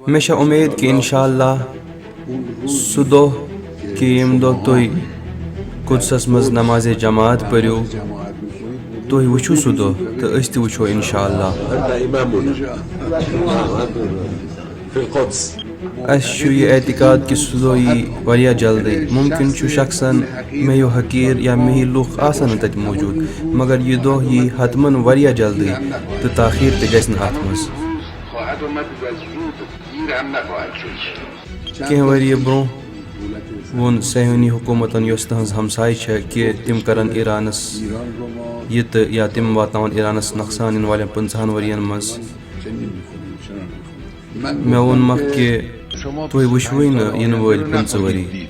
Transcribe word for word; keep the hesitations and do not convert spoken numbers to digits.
مےٚ چھےٚ اُمید کہِ انشاءاللہ سُہ دۄہ کہِ ییٚمہِ دۄہ تُہۍ قدسس منٛز نماز جماعت پٔرِو، تُہۍ وٕچھِو سُہ دۄہ تہٕ أسۍ تہِ وٕچھو انشاءاللہ۔ أنت إمامنا في القدس. اَسہِ چھُ یہِ اعتقاد کہِ سُہ دۄہ یی واریاہ جلدی۔ مُمکِن چھُ شخصن مےٚ ہیوٗ حقیٖر یا مےٚ ہی لُکھ آسن نہٕ تَتہِ موٗجوٗد، مگر یہِ دۄہ یی حتمن واریاہ جلدی تہٕ تاخیر تہِ گژھِ نہٕ اَتھ منٛز۔ خواهد اومد و زود دیر هم نخواهد شد. کینٛہہ ؤری برٛونٛہہ ووٚن صہیونی حکوٗمتن، یۄس تہنٛز ہمساے چھےٚ، کہِ تِم کرن ایرانس یہِ تہٕ یا تِم واتناون ایرانس نۄقصان یِنہٕ والٮ۪ن پٕنٛژٕہن ؤرین منٛز۔ مےٚ ووٚنمکھ کہِ تُہۍ وٕچھوٕے نہٕ یِنہٕ وٲلۍ پٕنٛژٕہ ؤری۔